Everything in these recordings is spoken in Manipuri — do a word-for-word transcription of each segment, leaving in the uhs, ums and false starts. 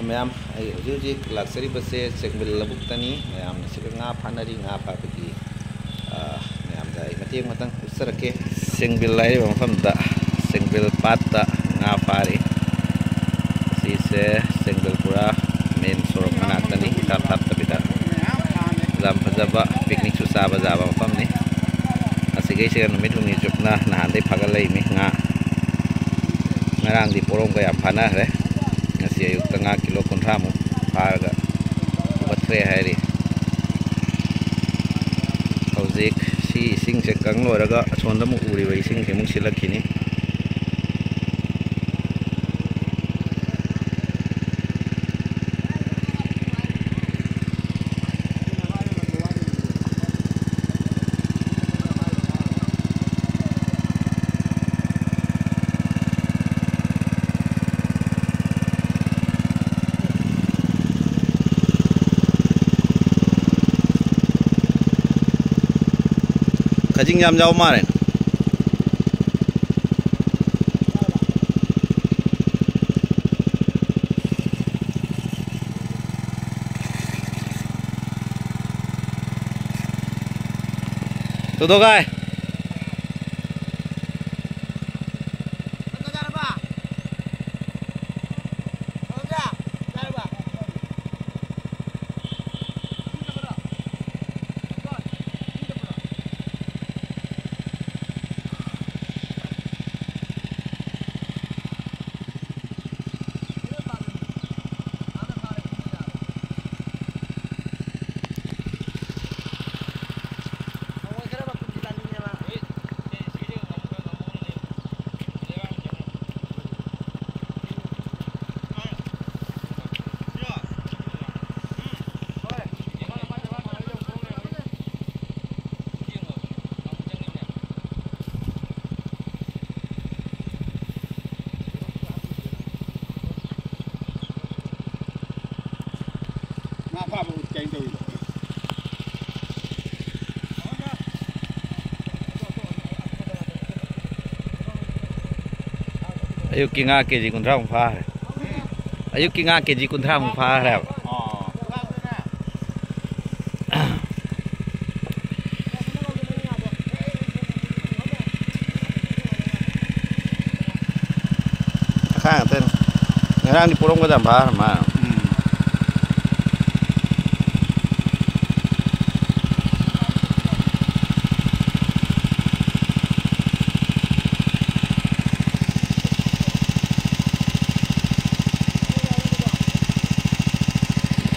ꯃꯌꯥꯝ, ꯑꯩ ꯍꯧꯖꯤꯛ ꯍꯧꯖꯤꯛ ꯂꯥꯛꯆꯔꯤꯕꯁꯦ ꯆꯦꯡꯕꯤꯜ ꯂꯧꯕꯨꯛꯇꯅꯤ꯫ ꯃꯌꯥꯝꯅ ꯁꯤꯗ ꯉꯥ ꯐꯥꯅꯔꯤ꯫ ꯉꯥ ꯐꯥꯕꯒꯤ, ꯑ, ꯃꯌꯥꯝꯗ ꯑꯩ ꯃꯇꯦꯛ ꯑꯃꯇꯪ ꯎꯠꯆꯔꯛꯀꯦ꯫ ꯆꯦꯡꯕꯤꯜ ꯍꯥꯏꯔꯤꯕ ꯃꯐꯝꯗ, ꯆꯦꯡꯕꯤꯜ ꯄꯥꯠꯇ ꯉꯥ ꯐꯥꯔꯤ꯫ ꯁꯤꯁꯦ ꯆꯦꯡꯕꯤꯜ ꯄꯨꯔꯥ ꯃꯦꯟ ꯁꯣꯔꯣꯛ ꯃꯅꯥꯛꯇꯅꯤ, ꯏꯊꯥꯞ ꯊꯥꯞꯇꯕꯤꯗ꯫ ꯌꯥꯝ ꯐꯖꯕ ꯄꯤꯛꯅꯤꯛꯁꯨ ꯆꯥꯕ ꯌꯥꯕ ꯃꯐꯝꯅꯤ꯫ ꯑꯁꯤꯈꯩꯁꯤꯒ ꯅꯨꯃꯤꯠ ꯍꯨꯝꯅꯤ ꯆꯨꯞꯅ ꯅꯍꯥꯟꯗꯩ ꯐꯥꯒꯠꯂꯛꯏꯃꯤ ꯉꯥ꯫ ꯉꯔꯥꯡꯗꯤ ꯄꯣꯔꯣꯝꯒ ꯌꯥꯝ ꯐꯥꯅꯈ꯭ꯔꯦ꯫ ꯉꯁꯤ ꯑꯌꯨꯛꯇ ꯉꯥ ꯀꯤꯂꯣ ꯀꯨꯟꯊ꯭ꯔꯥꯃꯨꯛ ꯐꯥꯔꯒ ꯄꯨꯈꯠꯈ꯭ꯔꯦ ꯍꯥꯏꯔꯤ꯫ ꯍꯧꯖꯤꯛ ꯁꯤ ꯏꯁꯤꯡꯁꯦ ꯀꯪ ꯂꯣꯏꯔꯒ ꯑꯁꯣꯝꯗ ꯑꯃꯨꯛ ꯎꯔꯤꯕ ꯏꯁꯤꯡꯁꯦ ꯑꯃꯨꯛ ꯁꯤꯠꯂꯛꯈꯤꯅꯤ꯫ ꯈꯖꯤꯡ ꯌꯥꯝ ꯌꯥꯎ ꯃꯥꯜꯂꯦ꯫ ꯇꯨꯗꯣ ꯒꯥꯏ꯫ ꯉꯥ ꯐꯥꯕ ꯎꯠꯀꯦ ꯍꯥꯏꯅ ꯇꯧꯔꯤꯕ꯫ ꯑꯌꯨꯛꯀꯤ ꯉꯥ ꯀꯦ ꯖꯤ ꯀꯨꯟꯊ꯭ꯔꯥꯃꯨꯛ ꯐꯥꯈ꯭ꯔꯦ꯫ ꯑꯌꯨꯛꯀꯤ ꯉꯥ ꯀꯦ ꯖꯤ ꯀꯨꯟꯊ꯭ꯔꯥꯃꯨꯛ ꯐꯥꯈ꯭ꯔꯦꯕ꯫ ꯑꯣ꯫ ꯃꯈꯥ ꯉꯥꯛꯇꯅꯤ꯫ ꯉꯔꯥꯡꯗꯤ ꯄꯣꯔꯣꯝꯒꯗ ꯌꯥꯝ ꯐꯥꯈ꯭ꯔ ꯃꯥ꯫ ꯎꯝ꯫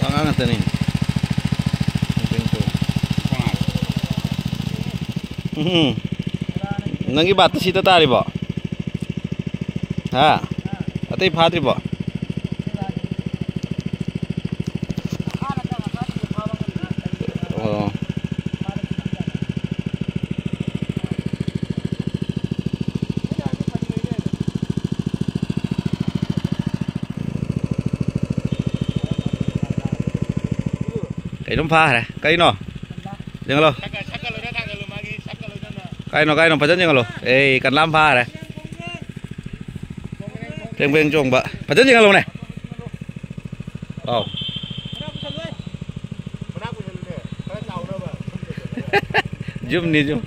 ꯑꯉꯥꯡ ꯉꯥꯛꯇꯅꯤ꯫ ꯎꯝ꯫ ꯅꯪꯒꯤ ꯕꯥꯠꯇ ꯁꯤꯗ ꯇꯥꯔꯤꯕꯣ? ꯍꯥ? ꯑꯇꯩ ꯐꯥꯗ꯭ꯔꯤꯕꯣ? ꯑꯣ꯫ ꯀꯩꯅꯣꯝ ꯐꯥꯈ꯭ꯔꯦ꯫ ꯀꯩꯅꯣ? ꯌꯦꯡꯍꯜꯂꯣ꯫ ꯀꯥꯏꯅꯣ, ꯀꯥꯏꯅꯣ? ꯐꯖꯅ ꯌꯦꯡꯍꯜꯂꯣ꯫ ꯑꯦ, ꯀꯟꯂꯥꯝ ꯐꯥꯈ꯭ꯔꯦ꯫ ꯄ꯭ꯔꯦꯡ ꯄ꯭ꯔꯦꯡ ꯆꯣꯡꯕ꯫ ꯐꯖꯅ ꯌꯦꯡꯍꯜꯂꯣꯅꯦ꯫ ꯑꯥꯎ꯫ ꯖꯨꯝꯅꯤ, ꯖꯨꯝ꯫